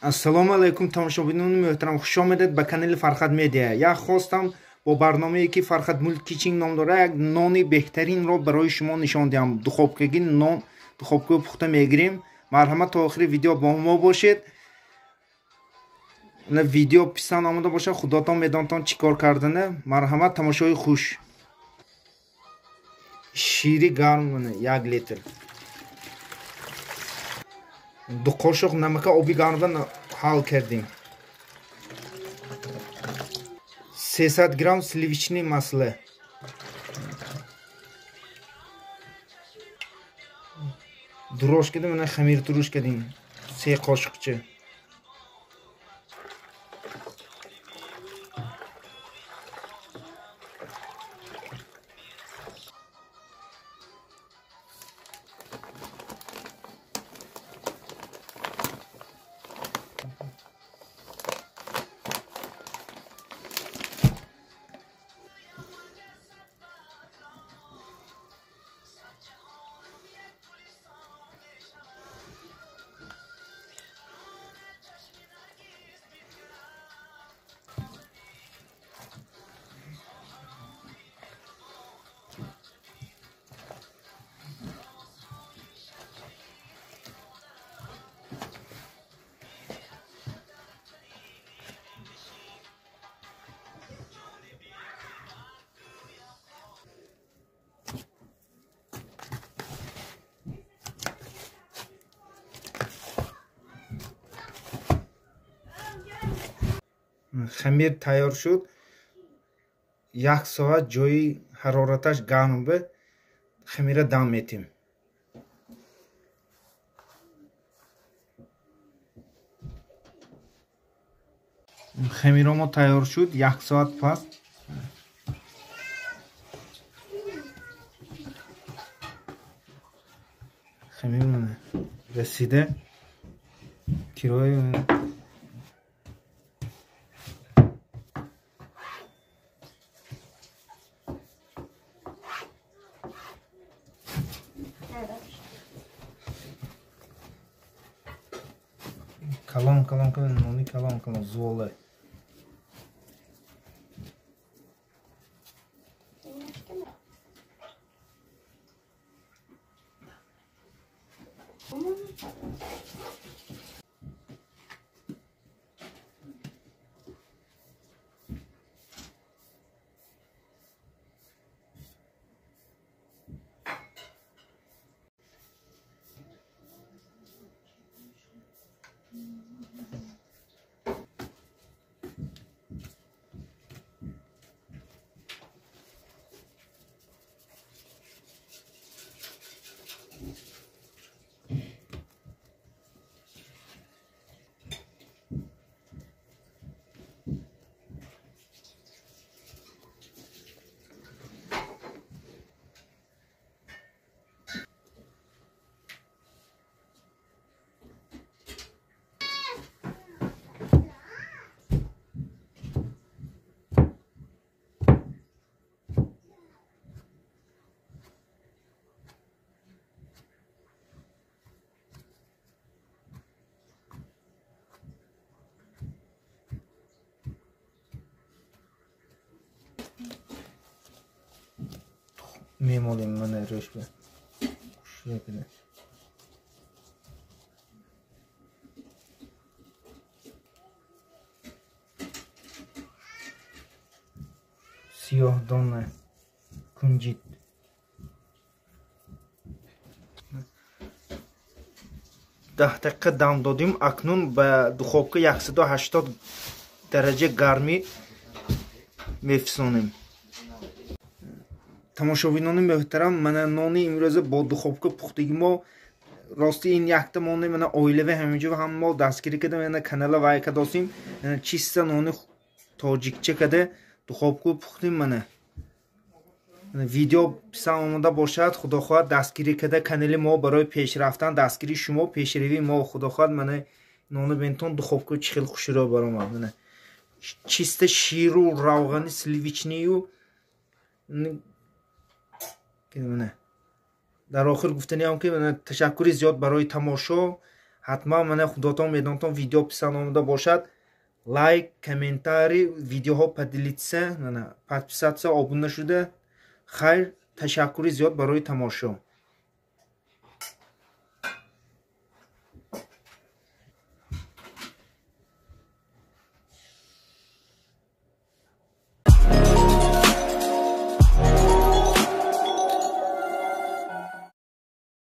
Ассалому алайкум тамошобинони муҳтарам, хуш омадед ба канали Фархад Медиа. Як хостам бо барномае ки Фархад Мулт Кичинг ном дорад, як нони беҳтаринро барои шумо нишон диҳам. Духобкаги нон, духобка пухта мегирем. Марҳамат, то охири видео бо мо бошед. Видео писанд омада бошад, худотон медонтон чӣ кор кардана. Марҳамат, тамошои хуш. Шири гарм 1 литр. 2 қошуқ намака оби гармдан ҳал кардем. 300 грамм сливочный масло. Дурош кардем, мана хамир туруш кардем. 3 қошуқча. Хамир тайёр шуд. 1 соат ҷои ҳарораташ гарм буд. Хамира дам метим. Хамиро мо тайёр шуд 1 соат пас. Хамир расида. Кирои калон калон калон нони калон калон зуола. Мемолем мана рӯшба. Хушрӯ. Сиёҳдона, кунҷит. 10 дақиқа дам додим. Акнун ба духовка 180 дараҷа гармӣ мефисонем. Тамошобинони муҳтарам, мана нони имрӯза бо духовка пухтаги мо. Рости ин якта мони мана оилави ҳаминҷо ҳам мо дастгирӣ кардем, мана канала вай кадосим, чиста нони тоҷикча када духовка пухтим. Мана видео писанд омода бошад, худо хоҳад дастгирӣ када канали мо барои пешрафтан, дастгирии шумо пешравии мо. Худо хоҳад мана нони бентон духовка чӣ хел хушрӯ баромад. Мана чиста ширу равғани сливочный ю Мана, дар охир гуфтаниам, ки ташаккури зиёд барои тамошо. Ҳатман, мана, худотон медонтон, видео писанд омада бошад, лайк, комментарий, видеоҳо поделиться, подписаться, обуна шуда. Хайр, ташаккури зиёд барои тамошо.